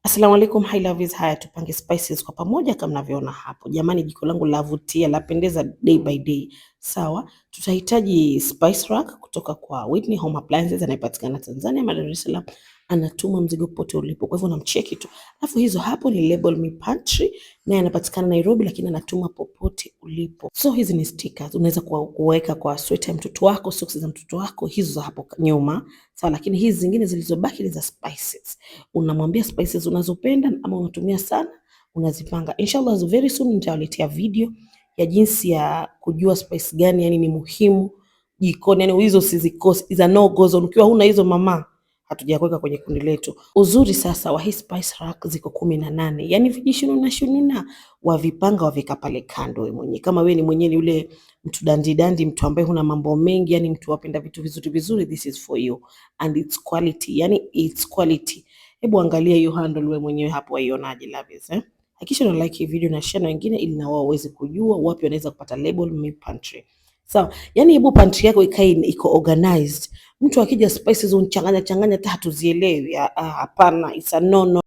Asalamu alaikum, hi lovies. Haya, tupange spices kwa pamoja kama mnavyoona hapo. Jamani, jiko langu lavutia, lapendeza day by day. Sawa, tutahitaji spice rack kutoka kwa Whitney Home Appliances, anayepatikana Tanzania, Dar es Salaam. Anatuma mzigo popote ulipo, kwa hivyo unamcheki tu. Alafu hizo hapo ni Label Me Pantry, naye anapatikana Nairobi, lakini anatuma popote ulipo. So hizi ni stickers, unaweza kuweka kwa sweta ya mtoto wako, socks za mtoto wako, hizo za hapo nyuma. Sawa, lakini hizi zingine zilizobaki ni za spices. Unamwambia spices unazopenda ama unatumia sana, unazipanga. Inshallah very soon nitawaletea video ya jinsi ya kujua spice gani yani ni muhimu jikoni, yani hizo usizikose, is a no go zone. Ukiwa huna hizo mama, hatujakuweka kwenye kundi letu. Uzuri sasa wa hii spice rack ziko 18, yani vijishununa shununa wavipanga wavika pale kando wewe mwenyewe. Kama wewe ni mwenyewe ni yule mtu dandi dandi, mtu ambaye huna mambo mengi, yani mtu wapenda vitu vizuri vizuri, this is for you and it's quality, yani it's quality. Hebu angalia hiyo handle wewe mwenyewe hapo, waionaje lovies, eh? Hakikisha una like hii video na share na wengine, ili na wao waweze kujua wapi wanaweza kupata Label Me Pantry. Sawa, yani hebu pantry yako ikae iko organized. Mtu akija spices unchanganya changanya hata hatuzielewi. Ah, hapana, it's a no no.